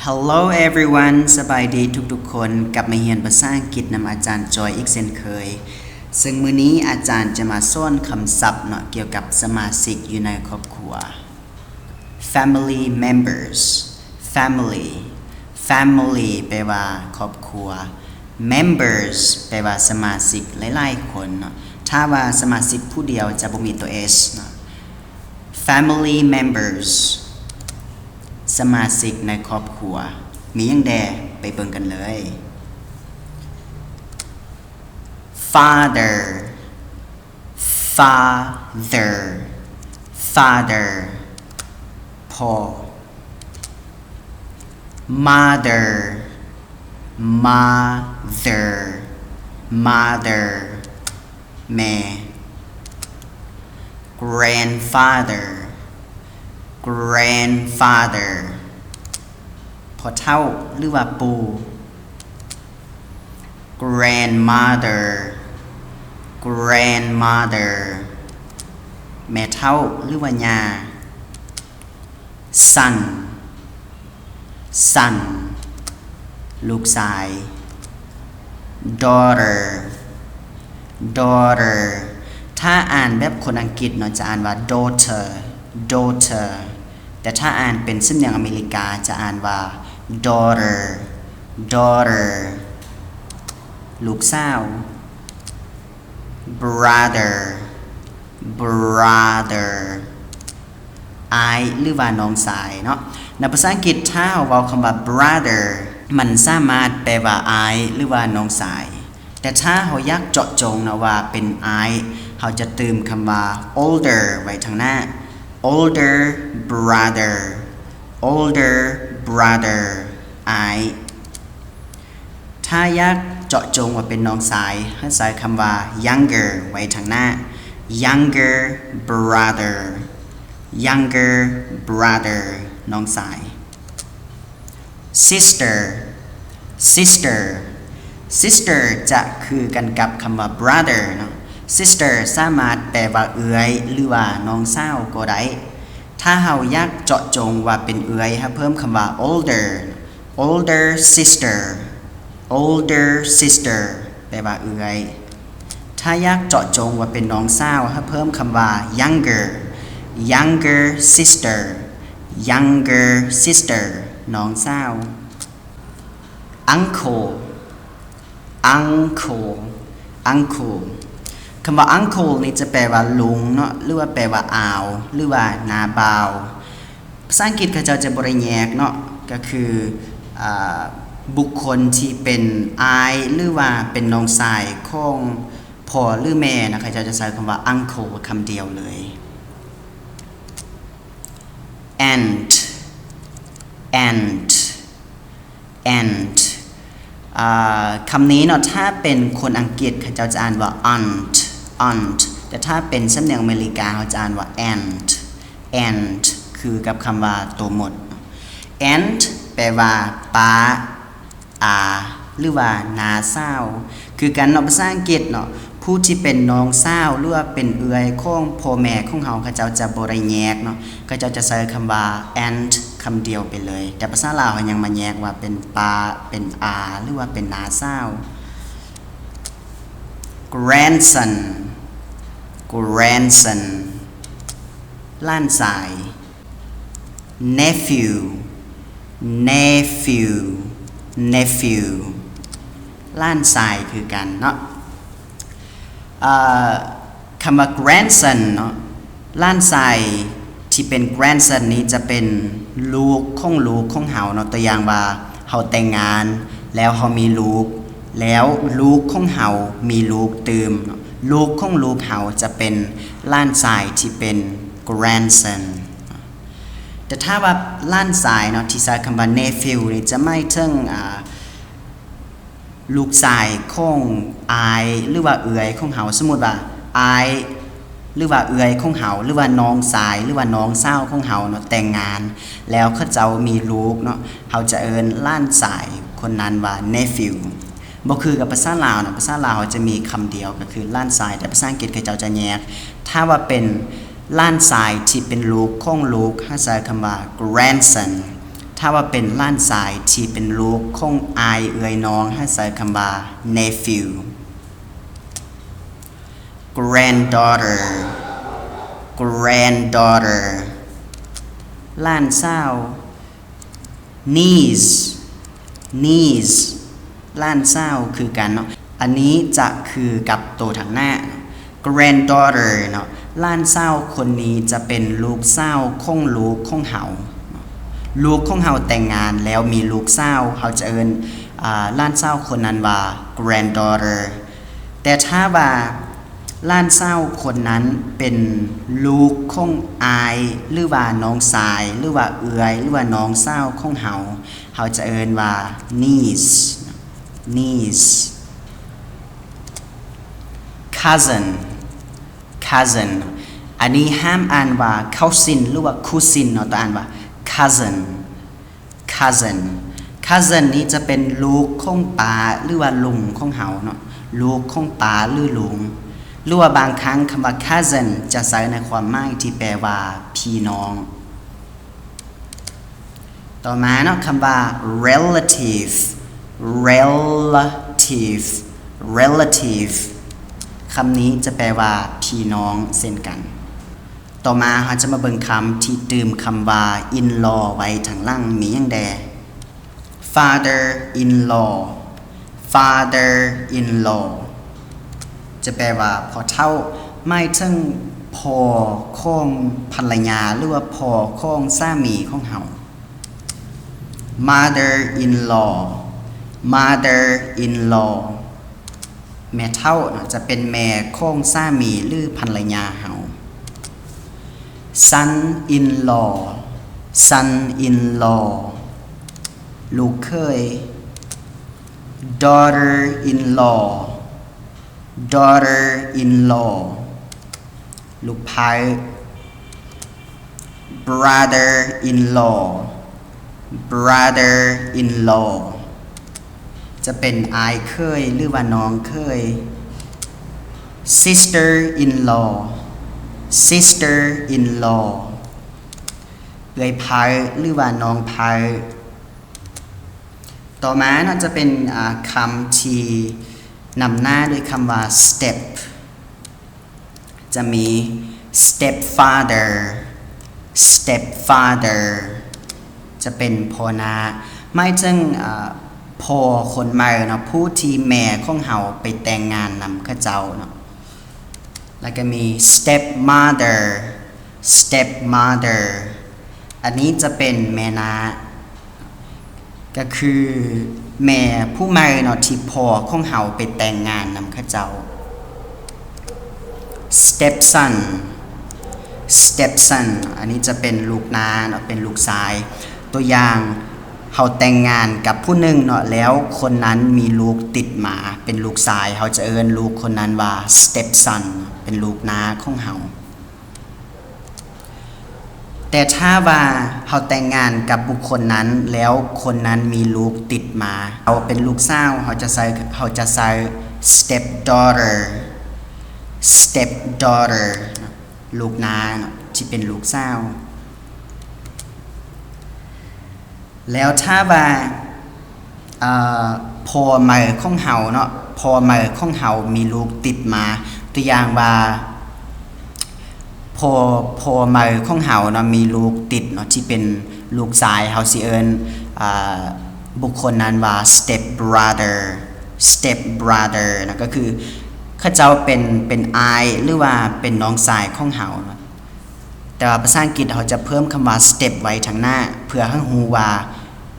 Hello everyone ສະບາຍດີທຸກໆຄົນ ກັບມາຮຽນພາສາອັງກິດນຳອາຈານຈອຍອີກເຊັ່ນເຄີຍ. ເຊິ່ງມື້ນີ້ອາຈານຈະມາສອນຄຳສັບເນາະ ກ່ຽວກັບສະມາຊິກຢູ່ໃນຄອບຄົວ. Family members. Family. Family ແປວ່າຄອບຄົວ. Members ແປວ່າສະມາຊິກຫຼາຍໆຄົນເນາະ. ຖ້າວ່າສະມາຊິກຜູ້ດຽວຈະບໍ່ມີຕົວ S ເນາະ. Family members. ສະມາຊິກໃນຄອບຄົວ. ມີຫຍັງແດ່? ໄປເບິ່ງກັນເລີຍ. Father. Father. Father. ພໍ່. Mother. Mother. Mother. ແມ່. Grandfather. Grandfather. ພໍ່ເຖົ້າ ຫຼືວ່າປູ່. Grandmother. Grandmother. ແມ່ເຖົ້າ ຫຼືວ່າຍ່າ. Son. Son. ລູກຊາຍ. Daughter. Daughter. ຖ້າອ່ານແບບຄົນອັງກິດເນາະ ຈະອ່ານວ່າ daughter. Daughter. ແຕ່ຖ້າອ່ານເປັນສຳນຽງອາເມລິກາ ຈະອ່ານວ່າ daughter. Daughter. ລູກສາວ. Brother. Brother. ອ້າຍ ຫຼືວ່ານ້ອງຊາຍເນາະ. ໃນພາສາອັງກິດ ຖ້າເຮົາເວົ້າຄຳວ່າ brother ມັນສາມາດແປວ່າອ້າຍ ຫຼືວ່ານ້ອງຊາຍ. ແຕ່ຖ້າເຮົາຢາກເຈາະຈົງເນາະວ່າເປັນອ້າຍ ເຮົາຈະຕື່ມຄຳວ່າ older ໄວ້ທາງໜ້າ. Older brother. Older brother. ອ້າຍ. ຖ້າຢາກເຈາະຈົງວ່າເປັນນ້ອງຊາຍ ໃຫ້ໃສ່ຄຳວ່າ younger ໄວ້ທາງໜ້າ. Younger brother. Younger brother. ນ້ອງຊາຍ. Sister. Sister. Sister ຈະຄືກັນກັບຄຳວ່າ brother ເນາະ. Sister ສາມາດແປວ່າເອື້ອຍ ຫຼືວ່ານ້ອງສາວກໍໄດ້. ຖ້າເຮົາຢາກເຈາະຈົງວ່າເປັນເອື້ອຍ ເຮົາເພີ່ມຄຳວ່າ older. Older sister. Older sister ແປວ່າເອື້ອຍ. ຖ້າຢາກເຈາະຈົງວ່າເປັນນ້ອງສາວ ເຮົາເພີ່ມຄຳວ່າ younger. Younger sister. Younger sister. ນ້ອງສາວ. Uncle. Uncle. Uncle. ຄຳວ່າ uncle ນີ້ຈະແປວ່າລຸງເນາະ ຫຼືວ່າແປວ່າອາວ ຫຼືວ່ານ້າບ່າວ. ພາສາອັງກິດເຂົາເຈົ້າຈະບໍ່ໄດ້ແຍກເນາະ ກໍຄື ອ່າ ບຸກຄົນທີ່ເປັນອ້າຍ ຫຼືວ່າເປັນນ້ອງຊາຍຂອງພໍ່ ຫຼື ແມ່ນະ ເຂົາເຈົ້າຈະໃຊ້ຄຳວ່າ uncle ຄຳດຽວເລີຍ. Aunt. Aunt. Aunt. ອ່າ ຄຳນີ້ເນາະ ຖ້າເປັນຄົນອັງກິດເຂົາເຈົ້າຈະອ່ານວ່າ aunt. Aunt. ແຕ່ຖ້າເປັນສຳນຽງອາເມລິກາ ເຮົາຈະອ່ານວ່າ aunt. Aunt ຄືກັບຄຳວ່າໂຕມົດ. Aunt ແປວ່າປ້າ ອາ ຫຼືວ່ານ້າສາວ ຄືກັນເນາະ. ພາສາອັງກິດເນາະ ຜູ້ທີ່ເປັນນ້ອງສາວ ຫຼືວ່າເປັນເອື້ອຍຂອງພໍ່ແມ່ຂອງເຮົາ ເຂົາເຈົ້າຈະບໍ່ໄດ້ແຍກເນາະ ເຂົາເຈົ້າຈະໃຊ້ຄຳວ່າ aunt ຄຳດຽວໄປເລີຍ. ແຕ່ພາສາລາວເຮົາຍັງມາແຍກວ່າເປັນປ້າ ເປັນອາ ຫຼືວ່າເປັນນ້າສາວ. Grandson. Grandson. ຫຼານຊາຍ. Nephew. Nephew. Nephew. ຫຼານຊາຍຄືກັນເນາະ. ເອີ ຄຳວ່າ grandson ເນາະ ຫຼານຊາຍທີ່ເປັນ grandson ນີ້ຈະເປັນລູກຂອງລູກຂອງເຮົາເນາະ. ຕົວຢ່າງວ່າເຮົາແຕ່ງງານ ແລ້ວເຮົາມີລູກ ແລ້ວລູກຂອງເຮົາມີລູກຕື່ມເນາະ ລູກຂອງລູກເຮົາຈະເປັນຫຼານຊາຍທີ່ເປັນ grandson. ແຕ່ຖ້າວ່າຫຼານຊາຍເນາະ ທີ່ໃຊ້ຄຳວ່າ nephew ນີ້ຈະໝາຍເຖິງ ອ່າ ລູກຊາຍຂອງອ້າຍ ຫຼືວ່າເອື້ອຍຂອງເຮົາ. ສົມມຸດວ່າອ້າຍ ຫຼືວ່າເອື້ອຍຂອງເຮົາ ຫຼືວ່ານ້ອງຊາຍ ຫຼືວ່ານ້ອງສາວຂອງເຮົາເນາະ ແຕ່ງງານ ແລ້ວເຂົາເຈົ້າມີລູກເນາະ ເຮົາຈະເອີ້ນຫຼານຊາຍຄົນນັ້ນວ່າ nephew. ບໍ່ຄືກັບພາສາລາວເນາະ ພາສາລາວເຮົາຈະມີຄຳດຽວກໍຄືຫຼານຊາຍ ແຕ່ພາສາອັງກິດເຂົາເຈົ້າຈະແຍກ. ຖ້າວ່າເປັນຫຼານຊາຍທີ່ເປັນລູກຂອງລູກ ເຮົາໃຊ້ຄຳວ່າ grandson. ຖ້າວ່າເປັນຫຼານຊາຍທີ່ເປັນລູກຂອງອ້າຍເອື້ອຍນ້ອງ ໃຫ້ໃຊ້ຄຳວ່າ nephew. Granddaughter, granddaughter. ຫຼານສາວ. Niece, niece. ຫຼານສາວຄືກັນເນາະ. ອັນນີ້ຈະຄືກັບໂຕທາງໜ້າ. Granddaughter ເນາະ, ຫຼານສາວຄົນນີ້ຈະເປັນລູກສາວຂອງລູກຂອງເຮົາ. ລູກຂອງເຮົາແຕ່ງງານແລ້ວມີລູກສາວ, ເຮົາຈະເອີ້ນ, ອາ, ຫຼານສາວຄົນນັ້ນວ່າ granddaughter. ແຕ່ຖ້າວ່າຫຼານສາວຄົນນັ້ນເປັນລູກຂອງອ້າຍ ຫຼືວ່ານ້ອງຊາຍ ຫຼືວ່າເອື້ອຍ ຫຼືວ່ານ້ອງສາວຂອງເຮົາ, ເຮົາຈະເອີ້ນວ່າ niece, niece. Cousin, cousin. ອັນນີ້ຫ້າມອ່ານວ່າ cousin ຫຼືວ່າ cousin ເນາະ, ຕ້ອງອ່ານວ່າ cousin, cousin. Cousin ນີ້ຈະເປັນລູກຂອງປ້າ ຫຼືວ່າລຸງຂອງເຮົາເນາະ, ລູກຂອງປ້າ ຫຼືລຸງ. ຫຼືວ່າບາງຄັ້ງຄຳວ່າ cousin ຈະໃຊ້ໃນຄວາມໝາຍທີ່ແປວ່າພີ່ນ້ອງ. ຕໍ່ມາເນາະ, ຄຳວ່າ relative, relative, relative. ຄຳນີ້ຈະແປວ່າພີ່ນ້ອງເຊັ່ນກັນ. ຕໍ່ມາເຮົາຈະມາເບິ່ງຄຳທີ່ຕື່ມຄຳວ່າ in-law ໄວ້ທາງຫຼັງ ມີຫຍັງແດ່? Father-in-law, father-in-law ຈະແປວ່າພໍ່ເຖົ້າ, ໝາຍເຖິງພໍ່ຂອງພັນລະຍາ ຫຼືວ່າພໍ່ຂອງສາມີຂອງເຮົາ. Mother-in-law, mother-in-law ແມ່ເຖົ້ານະ ຈະເປັນແມ່ຂອງສາມີ ຫຼືພັນລະຍາເຮົາ. Son-in-law, son-in-law ລູກເຂີຍ. Daughter-in-law, daughter-in-law ລູກໃພ້. Brother-in-law, brother-in-law ຈະເປັນອ້າຍເຂີຍ ຫຼືວ່ານ້ອງເຂີຍ. Sister-in-law, sister-in-law ເອື້ອຍໃພ້ ຫຼືວ່ານ້ອງໃພ້. ຕໍ່ມາເນາະ ຈະເປັນ, ອາ, ຄຳທີ່ນຳໜ້າດ້ວຍຄຳວ່າ step. ຈະມີ stepfather, stepfather ຈະເປັນພໍ່ນ້າ ໝາຍເຖິງ, ອາ, ພໍ່ຄົນໃໝ່ເນາະ, ຜູ້ທີ່ແມ່ຂອງເຮົາໄປແຕ່ງງານນຳເຂົາເຈົ້າເນາະ. ແລ້ວກໍມີ stepmother, stepmother ອັນນີ້ຈະເປັນແມ່ນ້າ ກໍຄືແມ່ຜູ້ໃໝ່ເນາະ ທີ່ພໍ່ຂອງເຮົາໄປແຕ່ງງານນຳເຂົາເຈົ້າ. Stepson, stepson ອັນນີ້ຈະເປັນລູກນ້າເນາະ ເປັນລູກຊາຍ. ຕົວຢ່າງ, ເຮົາແຕ່ງງານກັບຜູ້ໜຶ່ງເນາະ ແລ້ວຄົນນັ້ນມີລູກຕິດມາເປັນລູກຊາຍ, ເຮົາຈະເອີ້ນລູກຄົນນັ້ນວ່າ stepson ເປັນລູກນ້າຂອງເຮົາ. ແຕ່ຖ້າວ່າເຮົາແຕ່ງງານກັບບຸກຄົນນັ້ນ ແລ້ວຄົນນັ້ນມີລູກຕິດມາ, ເຮົາເປັນລູກສາວ, ເຮົາຈະໃຊ້, ເຮົາຈະໃຊ້ stepdaughter, stepdaughter ລູກນ້າເນາະ ທີ່ເປັນລູກສາວ. ແລ້ວຖ້າວ່າ, ເອີ, ພໍ່ໃໝ່ຂອງເຮົາເນາະ, ພໍ່ໃໝ່ຂອງເຮົາມີລູກຕິດມາ, ຕົວຢ່າງວ່າ, ພໍ່, ພໍ່ໃໝ່ຂອງເຮົາເນາະ ມີລູກຕິດເນາະ ທີ່ເປັນລູກຊາຍ, ເຮົາຊິເອີ້ນ, ອາ, ບຸກຄົນນັ້ນວ່າ stepbrother, stepbrother ນະ, ກໍຄືເຂົາເຈົ້າເປັນ, ເປັນອ້າຍ ຫຼືວ່າເປັນນ້ອງຊາຍຂອງເຮົາເນາະ. ແຕ່ວ່າພາສາອັງກິດເຮົາຈະເພີ່ມຄຳວ່າ step ໄວ້ທາງໜ້າ ເພື່ອໃຫ້ຮູ້ວ່າ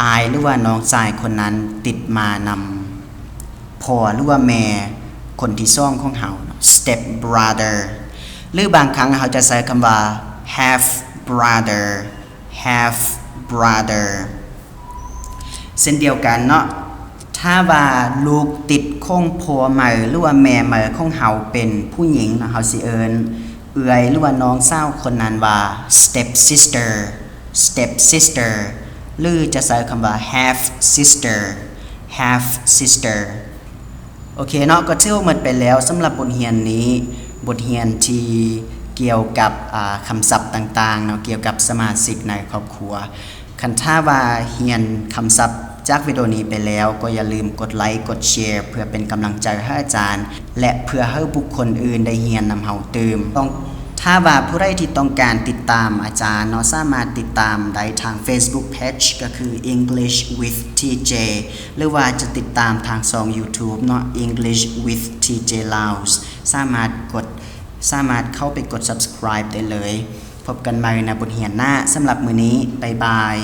ອ້າຍ ຫຼືວ່ານ້ອງຊາຍຄົນນັ້ນຕິດມານຳພໍ່ ຫຼືວ່າແມ່ຄົນທີສອງຂອງເຮົາເນາະ, stepbrother ຫຼືບາງຄັ້ງເຮົາຈະໃຊ້ຄຳວ່າ half brother, half brother ເຊັ່ນດຽວກັນເນາະ. ຖ້າວ່າລູກຕິດຂອງພໍ່ໃໝ່ ຫຼືວ່າແມ່ໃໝ່ຂອງເຮົາເປັນຜູ້ຍິງເນາະ, ເຮົາຊິເອີ້ນເອື້ອຍ ຫຼືວ່ານ້ອງສາວຄົນນັ້ນວ່າ stepsister, stepsister ຫຼືຈະໃຊ້ຄຳວ່າ half sister, half sister. ໂອເຄເນາະ, ກໍຖືວ່າໝົດໄປແລ້ວສຳລັບບົດຮຽນນີ້, ບົດຮຽນທີ່ກ່ຽວກັບ, ອາ, ຄຳສັບຕ່າງໆເນາະ, ກ່ຽວກັບສະມາຊິກໃນຄອບຄົວ. ຄັນຖ້າວ່າຮຽນຄຳສັບຈາກວິດີໂອນີ້ໄປແລ້ວ ກໍຢ່າລືມກົດໄລ ກົດແຊ ເພື່ອເປັນກຳລັງໃຈໃຫ້ອາຈານ ແລະ ເພື່ອໃຫ້ບຸກຄົນອື່ນໄດ້ຮຽນນຳເຮົາຕື່ມ. ຕ້ອງ ຖ້າວ່າຜູ້ໃດທີ່ຕ້ອງການຕິດຕາມອາຈານເນາະ ສາມາດຕິດຕາມໄດ້ທາງ Facebook Page ກໍຄື English with ທີເຈ ຫຼືວ່າຈະຕິດຕາມທາງຊ່ອງ YouTube ເນາະ English with ທີເຈ Laos ສາມາດກົດ ສາມາດເຂົ້າໄປກົດ Subscribe ໄດ້ເລີຍ. ພົບກັນໃໝ່ໃນບົດຮຽນໜ້າ. ສຳລັບມື້ນີ້ ບາຍບາຍ.